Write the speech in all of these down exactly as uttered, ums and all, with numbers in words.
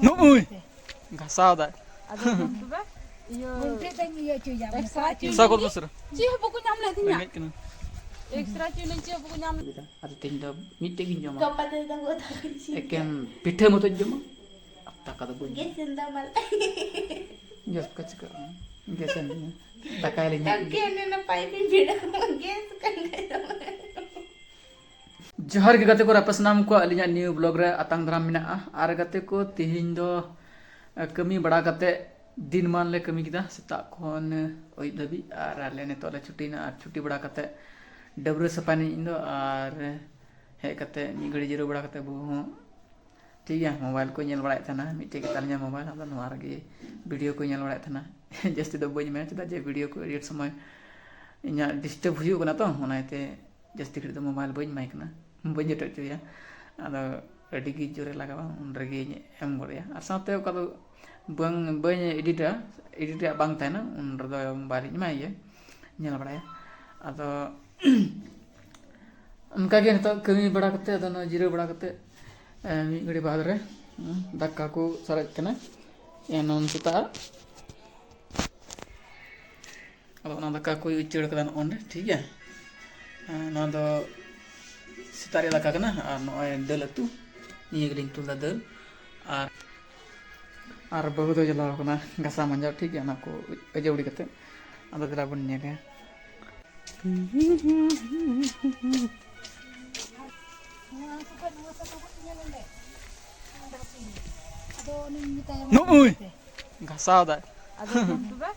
ᱱᱩᱜᱼᱩᱭ ᱜᱷᱟᱥᱟᱣ ᱫᱟᱭ᱾ ᱟᱫᱚ ᱛᱚᱵᱮ ᱤᱭᱟᱹ ᱜᱚᱱᱴᱷᱮ ᱛᱮᱧ ᱤᱭᱟᱹ ᱦᱚᱪᱚᱭᱟ, ᱮᱠᱥᱨᱟ ᱢᱮᱥᱟ ᱦᱚᱪᱚᱭᱟ᱾ ᱦᱚᱪᱚᱭᱟ᱾ ᱥᱟᱠᱚᱛ ᱵᱚᱥᱨᱟ᱾ ᱪᱮᱫ ᱦᱚᱸ ᱵᱟᱠᱚ ᱧᱟᱢ ᱞᱮᱫ ᱛᱤᱧᱟ᱾ ᱨᱮᱸᱜᱮᱡ ᱠᱟᱱᱟ᱾ ᱮᱠᱥᱨᱟ ᱦᱚᱪᱚᱭ ᱞᱟᱹᱜᱤᱫ ᱪᱮᱫ ᱦᱚᱸ ᱵᱟᱠᱚ ᱧᱟᱢ ᱞᱮᱫ᱾ ᱟᱫᱚ ᱛᱮᱦᱮᱧ ᱫᱚ ᱢᱤᱫᱴᱮᱡ ᱜᱤᱧ ᱡᱚᱢᱟ᱾ ᱜᱟᱯᱟ ᱛᱮᱫᱚ ᱫᱟᱠᱟ ᱩᱛᱩ ᱤᱥᱤᱱ ᱮᱠᱮᱱ ᱯᱤᱴᱷᱟᱹ ᱢᱚᱛᱚᱧ ᱡᱚᱢᱟ᱾ ᱟᱨ ᱫᱟᱠᱟ ᱫᱚ ᱵᱟᱹᱧ ᱜᱮᱥ ᱡᱚᱢᱟ᱾ ᱮᱱ ᱫᱚ ᱢᱟᱞ᱾ ᱜᱮᱥ ᱠᱚ ᱪᱤᱠᱟᱹᱜᱼᱟ? ᱜᱮᱥ ᱮᱱ ᱛᱤᱧᱟ᱾ ᱫᱟᱠᱟᱭ ᱞᱤᱧ ᱦᱟᱸᱜ᱾ ᱛᱟᱠᱮ ᱚᱱᱮ ᱱᱟᱯᱟᱭ ᱵᱤᱱ ᱵᱷᱤᱲᱟᱹᱣ ᱜᱮᱥ ᱠᱟᱱ ᱠᱷᱟᱡ ᱫᱚ᱾ ᱡᱚᱦᱟᱨ ᱜᱮ ᱜᱟᱛᱮ ᱠᱚ, ᱟᱯᱮ ᱥᱟᱱᱟᱢ ᱠᱚ ᱟᱹᱞᱤᱧᱟᱜ new vlog ᱨᱮ ᱟᱛᱟᱝ ᱫᱟᱨᱟᱢ ᱢᱮᱱᱟᱜᱼᱟ᱾ ᱟᱨ ᱜᱟᱛᱮ ᱠᱚ, ᱛᱮᱦᱮᱧ ᱫᱚ, ᱮ, ᱠᱟᱹᱢᱤ ᱵᱟᱲᱟ ᱠᱟᱛᱮ ᱫᱤᱱ ᱢᱟᱱ ᱞᱮ ᱠᱟᱹᱢᱤ ᱠᱮᱫᱟ, ᱥᱮᱛᱟᱜ ᱠᱷᱚᱱ ᱟᱹᱭᱩᱵ ᱫᱷᱟᱹᱵᱤᱡ᱾ ᱟᱨ ᱟᱞᱮ ᱱᱤᱛᱚᱜ ᱞᱮ ᱪᱷᱩᱴᱤᱭᱮᱱᱟ᱾ ᱟᱨ ᱪᱷᱩᱴᱤ ᱵᱟᱲᱟ ᱠᱟᱛᱮ ᱰᱟᱹᱵᱽᱨᱟᱹ ᱥᱟᱯᱷᱟᱭᱱᱟᱹᱧ ᱤᱧ ᱫᱚ᱾ ᱟᱨ ᱦᱮᱡ ᱠᱟᱛᱮ ᱢᱤᱫ ᱜᱷᱟᱹᱲᱤ ᱡᱤᱨᱟᱹᱣ ᱵᱟᱲᱟ ᱠᱟᱛᱮ ᱵᱟᱹᱦᱩ ᱦᱚᱸ ᱴᱷᱤᱠ ᱜᱮᱭᱟ, mobile ᱠᱚ ᱧᱮᱞ ᱵᱟᱲᱟᱭᱮᱫ ᱛᱟᱦᱮᱱᱟ, ᱢᱤᱫᱴᱮᱡ ᱜᱮ ᱛᱟᱞᱤᱧᱟ mobile, ᱟᱫᱚ ᱱᱚᱣᱟ ᱨᱮᱜᱮ video ᱠᱚ ᱧᱮᱞ ᱵᱟᱲᱟᱭᱮᱫ ᱛᱟᱦᱮᱱᱟ᱾ ᱡᱟᱹᱥᱛᱤ ᱫᱚ ᱵᱟᱹᱧ ᱮᱢᱟᱭᱟ, ᱪᱮᱫᱟᱜ ᱡᱮ video ᱠᱚ edit ᱥᱚᱢᱚᱭ ᱤᱧᱟᱹᱜ disturb ᱦᱩᱭᱩᱜ ᱠᱟᱱᱟ ᱛᱚ, ᱚᱱᱟ ᱤᱭᱟᱹᱛᱮ ᱡᱟᱹᱥᱛᱤ ᱜᱷᱟᱹᱲᱤᱡ ᱫᱚ mobile ᱵᱟᱹᱧ ᱮᱢᱟᱭ ᱠᱟᱱᱟ, ᱵᱟᱹᱧ ᱡᱚᱴᱮᱫ ᱦᱚᱪᱚᱭᱟ᱾ ᱟᱫᱚ ᱟᱹᱰᱤ ᱜᱮ ᱡᱳᱨᱮ ᱞᱟᱜᱟᱣᱟ, ᱩᱱ ᱨᱮᱜᱮᱧ ᱮᱢ ᱜᱚᱫ ᱟᱭᱟ᱾ ᱟᱨ ᱥᱟᱶᱛᱮ ᱚᱠᱟ ᱫᱚ ᱵᱟᱝ, ᱵᱟᱹᱧ editᱟ, edit ᱨᱮᱭᱟᱜ ᱵᱟᱝ ᱛᱟᱦᱮᱱᱟ, ᱩᱱ ᱨᱮᱫᱚ mobile ᱤᱧ ᱮᱢᱟᱭ ᱜᱮᱭᱟ, ᱧᱮᱞ ᱵᱟᱲᱟᱭᱟ᱾ ᱟᱫᱚ ᱚᱱᱠᱟᱜᱮ ᱱᱤᱛᱚᱜ ᱠᱟᱹᱢᱤ ᱵᱟᱲᱟ ᱠᱟᱛᱮ, ᱟᱫᱚ ᱱᱚᱣᱟ ᱡᱤᱨᱟᱹᱣ ᱵᱟᱲᱟ ᱠᱟᱛᱮ, ᱮ, ᱢᱤᱫ ᱜᱷᱟᱹᱲᱤ ᱵᱟᱫᱽ ᱨᱮ, ᱦᱩᱸ, ᱫᱟᱠᱟ ᱠᱚ ᱥᱟᱨᱮᱡ ᱠᱟᱱᱟ, ᱮᱱᱚᱱ ᱥᱮᱛᱟᱜ᱾ ᱟᱫᱚ ᱚᱱᱟ ᱫᱟᱠᱟ ᱠᱚ ᱩᱪᱟᱹᱲ ᱠᱟᱫᱟ ᱱᱚᱜᱼᱚ ᱱᱚᱸᱰᱮ, ᱴᱷᱤᱠ ᱜᱮᱭᱟ᱾ ᱮ, ᱱᱚᱣᱟ ᱫᱚ ᱥᱮᱛᱟᱜ ᱨᱮᱭᱟᱜ ᱫᱟᱠᱟ ᱠᱟᱱᱟ᱾ ᱟᱨ ᱱᱚᱜᱼᱚᱭ ᱫᱟᱹᱞ ᱩᱛᱩ, ᱱᱤᱭᱟᱹ ᱜᱮᱞᱤᱧ ᱩᱛᱩ ᱞᱮᱫᱟ, ᱫᱟᱹᱞ᱾ ᱟᱨ ᱟᱨ ᱵᱟᱹᱦᱩ ᱫᱚ ᱪᱟᱞᱟᱣ ᱠᱟᱱᱟ ᱜᱷᱟᱥᱟᱣ ᱢᱟᱸᱡᱟᱣ, ᱴᱷᱤᱠ ᱜᱮᱭᱟ, ᱚᱱᱟ ᱠᱚ ᱟᱹᱡᱟᱹᱣᱲᱤ ᱠᱟᱛᱮ᱾ ᱟᱫᱚ ᱫᱮᱞᱟ ᱵᱚᱱ ᱧᱮᱞᱟ᱾ ᱱᱚᱜᱼᱚᱭ ᱜᱷᱟᱥᱟᱣ ᱫᱟᱭ᱾ ᱟᱫᱚ ᱛᱚᱵᱮ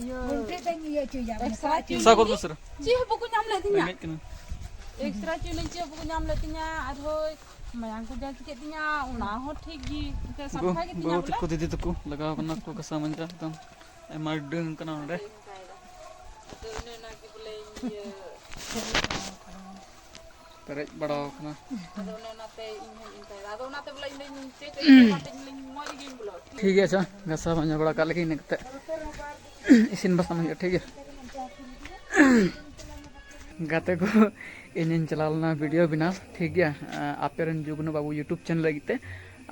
ᱤᱭᱟᱹ ᱜᱚᱱᱴᱷᱮ ᱛᱮᱧ ᱤᱭᱟᱹ ᱦᱚᱪᱚᱭᱟ, ᱮᱠᱥᱨᱟ ᱢᱮᱥᱟ ᱦᱚᱪᱚᱭᱟ᱾ ᱦᱚᱪᱚᱭᱟ᱾ ᱥᱟᱠᱚᱛ ᱵᱚᱥᱨᱟ᱾ ᱪᱮᱫ ᱦᱚᱸ ᱵᱟᱠᱚ ᱧᱟᱢ ᱞᱮᱫ ᱛᱤᱧᱟ᱾ ᱨᱮᱸᱜᱮᱡ ᱠᱟᱱᱟ᱾ ᱮᱠᱥᱨᱟ ᱦᱚᱪᱚᱭ ᱞᱟᱹᱜᱤᱫ ᱪᱮᱫ ᱦᱚᱸ ᱵᱟᱠᱚ ᱧᱟᱢ ᱞᱮᱫ ᱛᱤᱧᱟ᱾ ᱟᱨᱦᱚᱸ ᱢᱟᱭᱟᱝ ᱠᱚ ᱡᱟᱸᱪ ᱠᱮᱫ ᱛᱤᱧᱟ, ᱚᱱᱟ ᱦᱚᱸ ᱴᱷᱤᱠ ᱜᱮ᱾ ᱮᱱᱛᱮ ᱜᱚ-, ᱥᱟᱯᱷᱟ ᱜᱮ ᱛᱤᱧᱟ ᱜᱚᱜᱚ ᱵᱚᱞᱮ᱾ ᱛᱟᱠᱚ, ᱫᱤᱫᱤ ᱛᱟᱠᱚ ᱞᱟᱜᱟᱣ ᱠᱟᱱᱟ ᱠᱚ ᱜᱷᱟᱥᱟᱣ ᱢᱟᱸᱡᱟᱣ, ᱮᱠᱫᱚᱢ ᱟᱭᱢᱟ ᱰᱟᱹᱝ ᱠᱟᱱᱟ ᱱᱚᱸᱰᱮ᱾ ᱟᱫᱚ ᱚᱱᱮ ᱚᱱᱟ ᱜᱮ ᱵᱚᱞᱮ ᱤᱭᱟᱹ ᱯᱮᱨᱮᱡ ᱵᱟᱲᱟᱣ ᱠᱟᱱᱟ᱾ ᱟᱫᱚ ᱚᱱᱮ ᱚᱱᱟᱛᱮ ᱤᱧ ᱦᱚᱸᱧ ᱚᱱᱠᱟᱭᱮᱫᱟ᱾ ᱟᱫᱚ ᱚᱱᱟᱛᱮ ᱵᱚᱞᱮ ᱤᱧ ᱫᱚᱧ ᱪᱮᱫ ᱠᱟᱜ ᱤᱧ ᱫᱚ ᱚᱱᱟᱛᱮ ᱤᱧ ᱞᱟᱹᱭ ᱢᱚᱡᱽ ᱜᱤᱧ ᱵᱚᱞᱚ᱾ ᱴᱷᱤᱠ ᱜᱮᱭᱟ, ᱟᱪᱪᱷᱟ, ᱜᱷᱟᱥᱟᱣ ᱢᱟᱸᱡᱟ ᱵᱟᱲᱟ ᱠᱟᱜ ᱞᱮᱜᱮ, ᱤᱱᱟᱹ ᱠᱟᱛᱮ ᱤᱥᱤᱱ ᱵᱟᱥᱟᱝ ᱦᱩᱭᱩᱜᱼᱟ, ᱴᱷᱤᱠ ᱜᱮᱭᱟ᱾ ᱜᱟᱛᱮ ᱠᱚ, ᱤᱧᱤᱧ ᱪᱟᱞᱟᱣ ᱞᱮᱱᱟ video ᱵᱮᱱᱟᱣ, ᱴᱷᱤᱠ ᱜᱮᱭᱟ, ᱟᱯᱮ ᱨᱮᱱ ᱡᱩᱜᱽᱱᱩ ᱵᱟᱹᱵᱩ YouTube channel ᱞᱟᱹᱜᱤᱫ ᱛᱮ᱾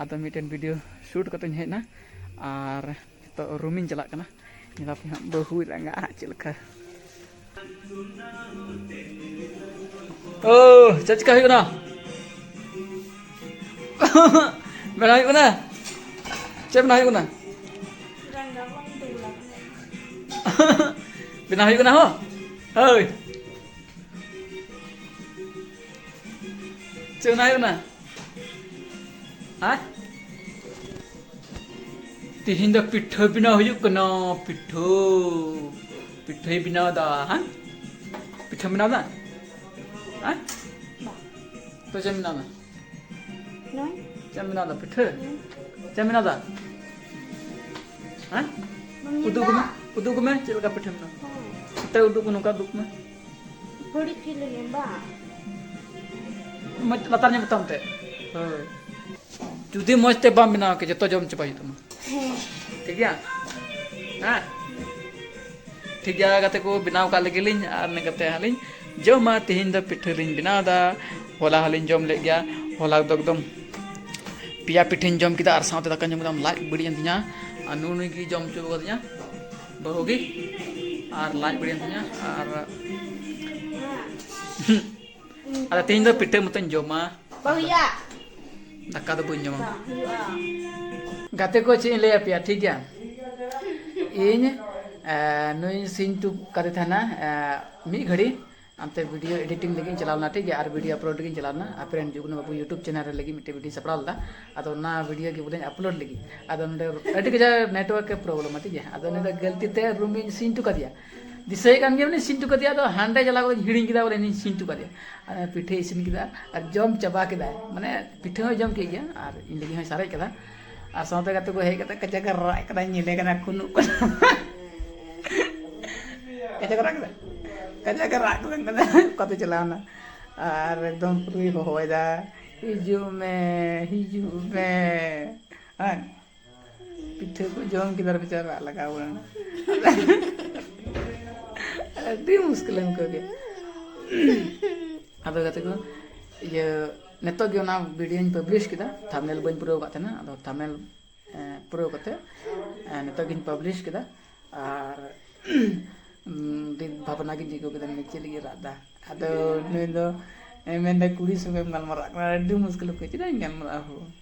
ᱟᱫᱚ ᱢᱤᱫᱴᱮᱱ ᱵᱷᱤᱰᱤᱭᱳ ᱥᱩᱴ ᱠᱟᱛᱮᱧ ᱦᱮᱡ ᱮᱱᱟ, ᱟᱨ ᱱᱤᱛᱚᱜ ᱨᱩᱢᱤᱧ ᱪᱟᱞᱟᱜ ᱠᱟᱱᱟ᱾ ᱧᱮᱞᱟᱯᱮ ᱦᱟᱸᱜ ᱵᱟᱹᱦᱩᱭ ᱨᱟᱸᱜᱟᱜᱼᱟ ᱦᱟᱸᱜ ᱪᱮᱫ ᱞᱮᱠᱟ᱾ ᱳ, ᱪᱮᱫ ᱪᱤᱠᱟ ᱦᱩᱭᱩᱜ ᱠᱟᱱᱟ? ᱵᱮᱱᱟᱣ ᱦᱩᱭᱩᱜ ᱠᱟᱱᱟ? ᱪᱮᱫ ᱵᱮᱱᱟᱣ ᱦᱩᱭᱩᱜ ᱠᱟᱱᱟ? ᱵᱮᱱᱟᱣ ᱦᱩᱭᱩᱜ ᱠᱟᱱᱟ ᱦᱚᱸ? ᱦᱳᱭ᱾ ᱪᱮᱫ ᱵᱮᱱᱟᱣ ᱦᱩᱭᱩᱜ ᱠᱟᱱᱟ? ᱦᱮᱸ? ᱛᱤᱦᱤᱧ ᱫᱚ ᱯᱤᱴᱷᱟᱹ ᱵᱮᱱᱟᱣ ᱦᱩᱭᱩᱜ ᱠᱟᱱᱟ᱾ ᱯᱤᱴᱷᱟᱹ᱾ ᱯᱤᱴᱷᱟᱹᱭ ᱵᱮᱱᱟᱣ ᱮᱫᱟ, ᱦᱮᱸ? ᱯᱤᱴᱷᱟᱹᱢ ᱵᱮᱱᱟᱣ ᱮᱫᱟ? ᱦᱮᱸ? ᱛᱚ ᱪᱮᱫ ᱮᱢ ᱵᱮᱱᱟᱣ ᱮᱫᱟ? ᱱᱚᱭ᱾ ᱪᱮᱫ ᱮᱢ ᱵᱮᱱᱟᱣ ᱮᱫᱟ? ᱯᱤᱴᱷᱟᱹ? ᱦᱮᱸ᱾ ᱪᱮᱫ ᱮᱢ ᱵᱮᱱᱟᱣ ᱮᱫᱟ? ᱦᱮᱸ? ᱵᱟᱢ ᱧᱮᱞ ᱩᱫᱩᱜ ᱟᱹᱜᱩ ᱮᱫᱟ? ᱢᱮ, ᱩᱫᱩᱜ ᱟᱹᱜᱩ ᱢᱮ, ᱪᱮᱫ ᱞᱮᱠᱟ ᱯᱤᱴᱷᱟᱹᱢ ᱵᱮᱱᱟᱣ ᱮᱫᱟ? ᱦᱮᱸ᱾ ᱱᱚᱛᱮ ᱩᱫᱩᱜ ᱢᱮ, ᱱᱚᱝᱠᱟ ᱩᱫᱩᱜ ᱢᱮ᱾ ᱵᱟᱹᱲᱤᱡ ᱯᱷᱤᱞ ᱞᱮᱱᱟ ᱵᱟᱝ? ᱢᱚᱡᱽ ᱞᱟᱛᱟᱨ ᱧᱚᱜ ᱢᱮᱛᱟᱢ ᱛᱮ᱾ ᱦᱳᱭ᱾ ᱡᱩᱫᱤ ᱢᱚᱡᱽ ᱛᱮ ᱵᱟᱢ ᱵᱮᱱᱟᱣ ᱠᱮᱭᱟ, ᱡᱚᱛᱚ ᱡᱚᱢ ᱪᱟᱵᱟ ᱦᱩᱭᱩᱜ ᱛᱟᱢᱟ᱾ ᱦᱮᱸ᱾ ᱴᱷᱤᱠ ᱜᱮᱭᱟ? ᱦᱮᱸ? ᱴᱷᱤᱠ ᱜᱮᱭᱟ, ᱜᱟᱛᱮ ᱠᱚ, ᱵᱮᱱᱟᱣ ᱠᱟᱜ ᱞᱮᱜᱮ ᱞᱤᱧ ᱟᱨ ᱤᱱᱟᱹ ᱠᱟᱛᱮ ᱦᱟᱸᱜ ᱞᱤᱧ ᱡᱚᱢᱟ᱾ ᱛᱮᱦᱮᱧ ᱫᱚ ᱯᱤᱴᱷᱟᱹ ᱞᱤᱧ ᱵᱮᱱᱟᱣ ᱮᱫᱟ᱾ ᱦᱚᱞᱟ ᱦᱚᱸᱞᱤᱧ ᱡᱚᱢ ᱞᱮᱫ ᱜᱮᱭᱟ᱾ ᱦᱚᱞᱟ ᱫᱚ ᱮᱠᱫᱚᱢ ᱯᱮᱭᱟ ᱯᱤᱴᱷᱟᱹᱧ ᱡᱚᱢ ᱠᱮᱫᱟ ᱟᱨ ᱥᱟᱶᱛᱮ ᱫᱟᱠᱟᱧ ᱡᱚᱢ ᱠᱮᱫᱟ᱾ ᱞᱟᱡ ᱵᱟᱹᱲᱤᱡ ᱮᱱ ᱛᱤᱧᱟ᱾ ᱟᱨ ᱱᱩᱭ ᱱᱩᱭ ᱜᱮ ᱡᱚᱢ ᱦᱚᱪᱚ ᱠᱟᱫᱤᱧᱟ ᱵᱟᱹᱦᱩ ᱜᱮ᱾ ᱟᱨ ᱞᱟᱡ ᱵᱟᱹᱲᱤᱡ ᱮᱱ ᱛᱤᱧᱟ᱾ ᱟᱨ ᱟᱫᱚ ᱛᱮᱦᱮᱧ ᱫᱚ ᱯᱤᱴᱷᱟᱹ ᱢᱚᱛᱚᱧ ᱡᱚᱢᱟ᱾ ᱵᱟᱹᱦᱩᱭᱟ᱾ ᱫᱟᱠᱟ ᱫᱚ ᱵᱟᱹᱧ ᱡᱚᱢᱟ᱾ ᱵᱟᱝ ᱦᱩᱭᱩᱜᱼᱟ᱾ ᱜᱟᱛᱮ ᱠᱚ, ᱪᱮᱫ ᱤᱧ ᱞᱟᱹᱭ ᱟᱯᱮᱭᱟ, ᱴᱷᱤᱠ ᱜᱮᱭᱟ? ᱤᱧ, ᱮ, ᱱᱩᱭ ᱥᱤᱧ ᱛᱩᱫ ᱠᱟᱫᱮ ᱛᱟᱦᱮᱱᱟ, ᱮ, ᱢᱤᱫ ᱜᱷᱟᱹᱲᱤ ᱚᱱᱛᱮ ᱵᱷᱤᱰᱤᱭᱳ ᱮᱰᱤᱴᱤᱝ ᱞᱟᱹᱜᱤᱫ ᱤᱧ ᱪᱟᱞᱟᱣ ᱞᱮᱱᱟ, ᱴᱷᱤᱠ ᱜᱮᱭᱟ? ᱟᱨ ᱵᱷᱤᱰᱤᱭᱳ ᱟᱯᱞᱳᱰ ᱞᱟᱹᱜᱤᱫ ᱤᱧ ᱪᱟᱞᱟᱣ ᱞᱮᱱᱟ᱾ ᱟᱯᱮ ᱨᱮᱱ ᱡᱩᱜᱽᱱᱩ ᱵᱟᱹᱵᱩ YouTube ᱪᱮᱱᱮᱞ ᱨᱮ ᱞᱟᱹᱜᱤᱫ ᱢᱤᱫᱴᱮᱱ ᱵᱷᱤᱰᱤᱭᱳᱧ ᱥᱟᱯᱲᱟᱣ ᱞᱮᱫᱟ᱾ ᱟᱫᱚ ᱚᱱᱟ ᱵᱷᱤᱰᱤᱭᱳ ᱜᱮ ᱵᱚᱞᱮᱧ ᱟᱯᱞᱳᱰ ᱞᱟᱹᱜᱤᱫ᱾ ᱟᱫᱚ ᱱᱚᱰᱮ ᱟᱹᱰᱤ ᱠᱟᱡᱟᱠ ᱱᱮᱴᱣᱟᱨᱠ ᱮ ᱯᱨᱚᱵᱞᱮᱢᱟ, ᱴᱷᱤᱠ ᱜᱮᱭᱟ? ᱟᱫᱚ ᱩᱱᱤ ᱫᱚ ᱜᱟᱹᱞᱛᱤ ᱛᱮ ᱨᱩᱢ ᱤᱧ ᱥᱤᱧ ᱦᱚᱴᱚ ᱠᱟᱫᱮᱭᱟ᱾ ᱫᱤᱥᱟᱹᱭᱮᱫ ᱠᱟᱱ ᱜᱮᱭᱟ, ᱩᱱᱤ ᱥᱤᱧ ᱦᱚᱴᱚ ᱠᱟᱫᱮᱭᱟ᱾ ᱟᱫᱚ ᱦᱟᱸᱰᱮ ᱪᱟᱞᱟᱣ ᱠᱟᱛᱮᱧ ᱦᱤᱲᱤᱧ ᱠᱮᱫᱟ ᱵᱚᱞᱮ ᱤᱧ ᱥᱤᱧ ᱦᱚᱴᱚ ᱠᱟᱫᱮᱭᱟ᱾ ᱟᱨ ᱯᱤᱴᱷᱟᱹᱭ ᱤᱥᱤᱱ ᱠᱮᱫᱟ ᱟᱨ ᱡᱚᱢ ᱪᱟᱵᱟ ᱠᱮᱫᱟᱭ, ᱢᱟᱱᱮ ᱯᱤᱴᱷᱟᱹ ᱦᱚᱸᱭ ᱡᱚᱢ ᱠᱮᱫ ᱜᱮᱭᱟ ᱟᱨ ᱤᱧ ᱞᱟᱹᱜᱤᱫ ᱦᱚᱸᱭ ᱥᱟᱨᱮᱡ ᱠᱮᱫᱟ᱾ ᱟᱨ ᱥᱟᱶᱛᱮ ᱜᱟᱛᱮ ᱠᱚ ᱦᱮᱡ ᱠᱟᱛᱮ ᱠᱟᱡᱟᱠ ᱮ ᱨᱟᱜ ᱠᱟᱫᱟ, ᱧᱮᱞᱮ ᱠᱟᱱᱟ ᱠᱩᱱᱩᱜ ᱠᱟᱱᱟ᱾ ᱠᱟᱡᱟᱠ ᱮ ᱨᱟᱜ ᱠᱮᱫᱟ, ᱠᱟᱡᱟᱠ ᱮ ᱨᱟᱜ ᱠᱮᱫᱟ, ᱚᱠᱟᱛᱮ ᱪᱟᱞᱟᱣᱱᱟ? ᱟᱨ ᱮᱠᱫᱚᱢ ᱯᱩᱨᱟᱹᱭ ᱦᱚᱦᱚᱭᱮᱫᱟ, "ᱦᱤᱡᱩᱜ ᱢᱮ, ᱦᱤᱡᱩᱜ ᱢᱮ", ᱦᱮᱸ᱾ ᱯᱤᱴᱷᱟᱹ ᱠᱚ ᱡᱚᱢ ᱠᱮᱫᱟ ᱟᱨ ᱵᱮᱪᱟᱨᱟ ᱨᱟᱜ ᱞᱟᱜᱟᱣ ᱮᱱᱟ᱾ ᱟᱹᱰᱤ ᱢᱩᱥᱠᱤᱞᱮᱢ ᱟᱹᱭᱠᱟᱹᱣ ᱠᱮᱫ᱾ ᱟᱫᱚ ᱜᱟᱛᱮ ᱠᱚ, ᱤᱭᱟᱹ, ᱱᱤᱛᱚᱜ ᱜᱮ ᱚᱱᱟ ᱵᱷᱤᱰᱤᱭᱳᱧ ᱯᱟᱵᱽᱞᱤᱥ ᱠᱮᱫᱟ, ᱛᱷᱟᱢᱵᱽᱱᱮᱞ ᱵᱟᱹᱧ ᱯᱩᱨᱟᱹᱣ ᱟᱠᱟᱫ ᱛᱟᱦᱮᱱᱟ, ᱟᱫᱚ ᱛᱷᱟᱢᱵᱽᱱᱮᱞ ᱮᱸ, ᱯᱩᱨᱟᱹᱣ ᱠᱟᱛᱮ, ᱮᱸ, ᱱᱤᱛᱚᱜ ᱜᱤᱧ ᱯᱟᱵᱽᱞᱤᱥ ᱠᱮᱫᱟ᱾ ᱟᱨ ᱩᱸ, ᱫᱤᱱ ᱵᱷᱟᱵᱽᱱᱟ ᱜᱤᱧ ᱟᱹᱭᱠᱟᱹᱣ ᱠᱮᱫᱟ, ᱢᱮᱱᱫᱟ, "ᱪᱮᱫ ᱞᱟᱹᱜᱤᱫ ᱨᱟᱜ ᱫᱟ?" ᱟᱫᱚ ᱱᱩᱭ ᱫᱚ, ᱮᱸ, ᱢᱮᱱᱫᱟ, "ᱠᱩᱲᱤ ᱥᱚᱸᱜᱮᱢ ᱜᱟᱞᱢᱟᱨᱟᱜ ᱠᱟᱱᱟ, ᱟᱹᱰᱤ ᱢᱩᱥᱠᱤᱞ ᱠᱚ, ᱪᱮᱫᱟᱜ ᱤᱧ ᱜᱟᱞᱢᱟᱨᱟᱜᱼᱟ ᱦᱳ?"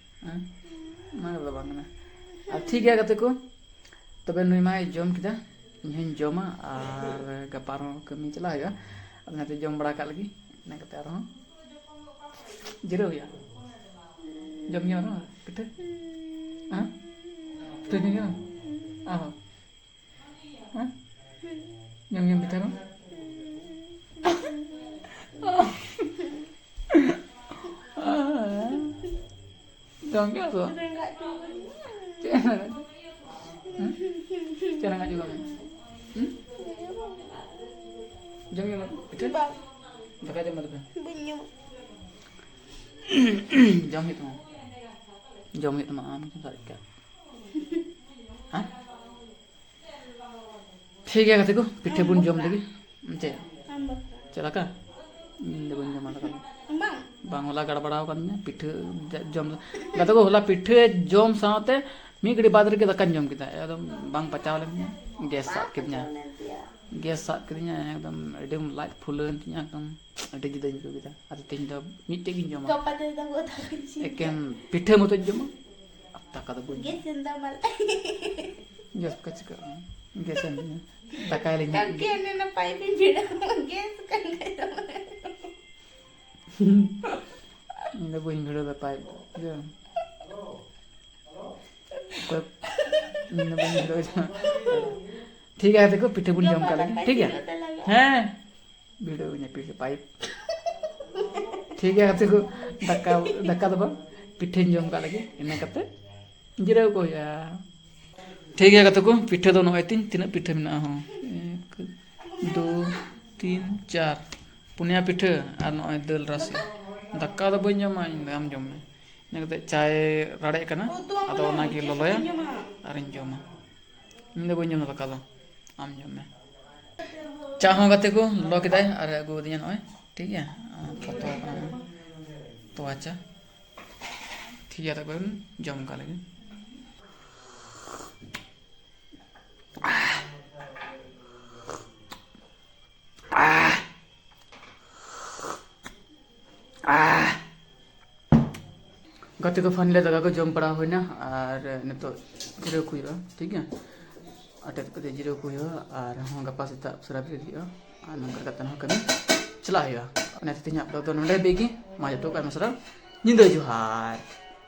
ᱦᱮᱸ? ᱚᱱᱟ ᱠᱚᱫᱚ ᱵᱟᱝ ᱠᱟᱱᱟ᱾ ᱟᱨ ᱴᱷᱤᱠ ᱜᱮᱭᱟ ᱜᱟᱛᱮ ᱠᱚ, ᱛᱚᱵᱮ ᱱᱩᱭ ᱢᱟᱭ ᱡᱚᱢ ᱠᱮᱫᱟ, ᱤᱧ ᱦᱚᱸᱧ ᱡᱚᱢᱟ, ᱟᱨ ᱜᱟᱯᱟ ᱟᱨᱦᱚᱸ ᱠᱟᱹᱢᱤ ᱪᱟᱞᱟᱜ ᱦᱩᱭᱩᱜᱼᱟ᱾ ᱟᱫᱚ ᱚᱱᱟᱛᱮ ᱡᱚᱢ ᱵᱟᱲᱟ ᱠᱟᱜ ᱞᱟᱹᱜᱤᱫ, ᱤᱱᱟᱹ ᱠᱟᱛᱮ ᱟᱨᱦᱚᱸ ᱡᱤᱨᱟᱹᱣ ᱦᱩᱭᱩᱜᱼᱟ᱾ ᱡᱚᱢ ᱧᱩ ᱟᱨᱦᱚᱸ ᱯᱤᱴᱷᱟᱹ? ᱦᱮᱸ? ᱯᱤᱴᱷᱟᱹ ᱧᱩ ᱧᱩ? ᱟᱨᱦᱚᱸ? ᱦᱮᱸ? ᱧᱩ ᱧᱩ ᱯᱤᱴᱷᱟᱹ ᱟᱨᱦᱚᱸ? ᱡᱚᱢ ᱠᱮᱜᱼᱟ ᱥᱮ ᱵᱟᱝ? ᱨᱮᱸᱜᱮᱡ ᱪᱚ ᱠᱟᱹᱫᱤᱧᱟ᱾ ᱪᱮᱫ ᱨᱮᱸᱜᱮᱡ ᱪᱚ? ᱦᱩᱸ? ᱪᱮᱫ ᱨᱮᱸᱜᱮᱡ ᱪᱚ ᱠᱟᱹᱫᱤᱧᱟ? ᱦᱩᱸ? ᱡᱚᱢ ᱧᱩ ᱯᱤᱴᱷᱟᱹ? ᱵᱟᱝ᱾ ᱫᱟᱠᱟ ᱡᱚᱢ ᱢᱮ ᱛᱚᱵᱮ᱾ ᱵᱟᱹᱧ ᱡᱚᱢᱟ᱾ ᱡᱚᱢ ᱦᱩᱭᱩᱜ ᱛᱟᱢᱟ᱾ ᱡᱚᱢ ᱦᱩᱭᱩᱜ ᱛᱟᱢᱟ, ᱟᱢ ᱜᱮᱢ ᱥᱟᱨᱮᱡ ᱠᱟᱜ᱾ ᱦᱮᱸ? ᱴᱷᱤᱠ ᱜᱮᱭᱟ ᱜᱟᱛᱮ ᱠᱚ, ᱯᱤᱴᱷᱟᱹ ᱵᱚᱱ ᱡᱚᱢ ᱞᱮᱜᱮ᱾ ᱪᱮᱫ? ᱟᱢ ᱵᱟᱠᱷᱨᱟ᱾ ᱪᱮᱫ ᱞᱮᱠᱟ? ᱤᱧ ᱫᱚ ᱵᱟᱹᱧ ᱡᱚᱢᱟ ᱫᱟᱠᱟ ᱫᱚ᱾ ᱵᱟᱝ᱾ ᱵᱟᱝ, ᱦᱚᱞᱟ ᱜᱟᱲᱵᱟᱲᱟᱣ ᱟᱠᱟᱫᱤᱧᱟ ᱯᱤᱴᱷᱟᱹ ᱡᱚᱢ ᱫᱚ᱾ ᱜᱟᱛᱮ ᱠᱚ, ᱦᱚᱞᱟ ᱯᱤᱴᱷᱟᱹ ᱡᱚᱢ ᱥᱟᱶᱛᱮ ᱢᱤᱫ ᱜᱷᱟᱹᱲᱤᱡ ᱵᱟᱫᱽ ᱨᱮᱜᱮ ᱫᱟᱠᱟᱧ ᱡᱚᱢ ᱠᱮᱫᱟ᱾ ᱮᱠᱫᱚᱢ ᱵᱟᱝ ᱯᱟᱪᱟᱣ ᱞᱮᱱ ᱛᱤᱧᱟ, ᱜᱮᱥ ᱥᱟᱵ ᱠᱮᱫᱤᱧᱟ᱾ ᱜᱮᱥ ᱥᱟᱵ ᱠᱮᱫᱤᱧᱟ, ᱮᱠᱫᱚᱢ ᱟᱹᱰᱤ ᱞᱟᱡ ᱯᱷᱩᱞᱟᱹᱣᱮᱱ ᱛᱤᱧᱟ ᱮᱠᱫᱚᱢ᱾ ᱟᱹᱰᱤ ᱡᱩᱫᱟᱹᱧ ᱟᱹᱭᱠᱟᱹᱣ ᱠᱮᱫᱟ᱾ ᱟᱫᱚ ᱛᱮᱦᱮᱧ ᱫᱚ ᱢᱤᱫᱴᱮᱡ ᱜᱤᱧ ᱡᱚᱢᱟ᱾ ᱜᱟᱯᱟ ᱛᱮᱫᱚ ᱫᱟᱠᱟ ᱤᱥᱤᱱ ᱮᱠᱮᱱ ᱯᱤᱴᱷᱟᱹ ᱢᱚᱛᱚᱧ ᱡᱚᱢᱟ᱾ ᱟᱨ ᱫᱟᱠᱟ ᱫᱚ ᱵᱟᱹᱧ ᱡᱚᱢᱟ᱾ ᱜᱮᱥ ᱮᱱ ᱛᱟᱢᱟ᱾ ᱜᱮᱥ ᱵᱟᱠᱷᱟᱡ ᱪᱤᱠᱟᱹᱜᱼᱟ? ᱜᱮᱥ ᱮᱱ ᱛᱤᱧᱟ᱾ ᱫᱟᱠᱟᱭ ᱞᱤᱧ ᱦᱟᱸᱜ᱾ ᱠᱟᱹᱠᱤ ᱦᱟᱱᱮ ᱚᱱᱟ ᱯᱟᱭᱤᱯ ᱤᱧ ᱵᱷᱤᱲᱟᱹᱣ ᱟᱢᱟ, ᱜᱮᱥ ᱠᱟᱱ ᱠᱷᱟᱡ ᱫᱚ᱾ ᱤᱧ ᱫᱚ ᱵᱟᱹᱧ ᱵᱷᱤᱲᱟᱹᱣ ᱫᱟ ᱯᱟᱭᱤᱯ ᱫᱚ᱾ ᱤᱭᱟᱹ᱾ ᱚᱠᱚᱭ, ᱤᱧ ᱫᱚ ᱵᱟᱹᱧ ᱵᱷᱤᱲᱟᱹᱣ ᱫᱟ᱾ ᱴᱷᱤᱠ ᱜᱮᱭᱟ, ᱜᱟᱛᱮ ᱠᱚ, ᱯᱤᱴᱷᱟᱹ ᱵᱚᱱ ᱡᱚᱢ ᱠᱟᱜ ᱞᱮᱜᱮ, ᱴᱷᱤᱠ ᱜᱮᱭᱟ? ᱦᱮᱸ᱾ ᱵᱷᱤᱲᱟᱹᱣ ᱤᱧᱟᱹ ᱯᱤᱴᱷᱟᱹ ᱯᱟᱭᱤᱯ᱾ ᱴᱷᱤᱠ ᱜᱮᱭᱟ ᱜᱟᱛᱮ ᱠᱚ, ᱫᱟᱠᱟ, ᱫᱟᱠᱟ ᱫᱚ ᱵᱟᱝ, ᱯᱤᱴᱷᱟᱹᱧ ᱡᱚᱢ ᱠᱟᱜ ᱞᱮᱜᱮ, ᱤᱱᱟᱹ ᱠᱟᱛᱮ ᱡᱤᱨᱟᱹᱣ ᱠᱚ ᱦᱩᱭᱩᱜᱼᱟ᱾ ᱴᱷᱤᱠ ᱜᱮᱭᱟ ᱜᱟᱛᱮ ᱠᱚ, ᱯᱤᱴᱷᱟᱹ ᱫᱚ ᱱᱚᱜᱼᱚᱭ ᱛᱤᱧ, ᱛᱤᱱᱟᱹᱜ ᱯᱤᱴᱷᱟᱹ ᱢᱮᱱᱟᱜᱼᱟ ᱦᱚᱸ, ᱮᱠ, ᱫᱩ, ᱛᱤᱱ, ᱪᱟᱨ, ᱯᱩᱱᱭᱟ ᱯᱤᱴᱷᱟᱹ ᱟᱨ ᱱᱚᱜᱼᱚᱭ ᱫᱟᱹᱞ ᱨᱟᱥᱮ᱾ ᱫᱟᱠᱟ ᱫᱚ ᱵᱟᱹᱧ ᱡᱚᱢᱟ ᱤᱧ ᱫᱚ, ᱟᱢ ᱡᱚᱢ ᱢᱮ᱾ ᱤᱱᱟᱹ ᱠᱟᱛᱮ ᱪᱟᱭ ᱨᱟᱲᱮᱡ ᱠᱟᱱᱟ, ᱟᱫᱚ ᱚᱱᱟᱜᱮ ᱞᱚᱞᱚᱭᱟ ᱟᱨᱤᱧ ᱡᱚᱢᱟ᱾ ᱤᱧ ᱫᱚ ᱵᱟᱹᱧ ᱡᱚᱢᱟ ᱫᱟᱠᱟ ᱫᱚ, ᱟᱢ ᱡᱚᱢ ᱢᱮ᱾ ᱪᱟ ᱦᱚᱸ ᱜᱟᱛᱮ ᱠᱚ ᱞᱚᱞᱚ ᱠᱮᱫᱟᱭ ᱟᱨ ᱟᱹᱜᱩ ᱟᱹᱫᱤᱧᱟ ᱱᱚᱜᱼᱚᱭ, ᱴᱷᱤᱠ ᱜᱮᱭᱟ᱾ ᱟᱨ ᱯᱷᱚᱛᱚ ᱟᱠᱟᱱᱟ᱾ ᱛᱚᱣᱟ ᱪᱟ᱾ ᱴᱷᱤᱠ ᱜᱮᱭᱟ, ᱛᱚᱵᱮ ᱵᱚᱱ ᱡᱚᱢ ᱠᱟᱜ ᱞᱮᱜᱮ᱾ ᱜᱟᱛᱮ ᱠᱚ, finally ᱫᱟᱠᱟ ᱠᱚ ᱡᱚᱢ ᱵᱟᱲᱟ ᱦᱩᱭᱱᱟ ᱟᱨ ᱱᱤᱛᱚᱜ ᱡᱤᱨᱟᱹᱣ ᱠᱚ ᱦᱩᱭᱩᱜᱼᱟ, ᱴᱷᱤᱠ ᱜᱮᱭᱟ᱾ ᱟᱴᱮᱫ ᱠᱟᱛᱮ ᱡᱤᱨᱟᱹᱣ ᱠᱚ ᱦᱩᱭᱩᱜᱼᱟ ᱟᱨ ᱦᱚᱸ ᱜᱟᱯᱟ ᱥᱮᱛᱟᱜ ᱩᱥᱟᱹᱨᱟ ᱵᱮᱨᱮᱫ ᱦᱩᱭᱩᱜᱼᱟ ᱟᱨ ᱱᱚᱝᱠᱟ ᱠᱟᱛᱮ ᱦᱚᱸ ᱠᱟᱹᱢᱤ ᱪᱟᱞᱟᱜ ᱦᱩᱭᱩᱜᱼᱟ᱾ ᱚᱱᱟᱛᱮ ᱛᱮᱦᱮᱧᱟᱜ vlog ᱫᱚ ᱱᱚᱸᱰᱮ ᱦᱟᱹᱵᱤᱡ ᱜᱮ᱾ ᱢᱟ ᱡᱚᱛᱚ ᱠᱚ ᱟᱭᱢᱟ ᱥᱟᱨᱦᱟᱣ, ᱧᱤᱫᱟᱹ ᱡᱚᱦᱟᱨ᱾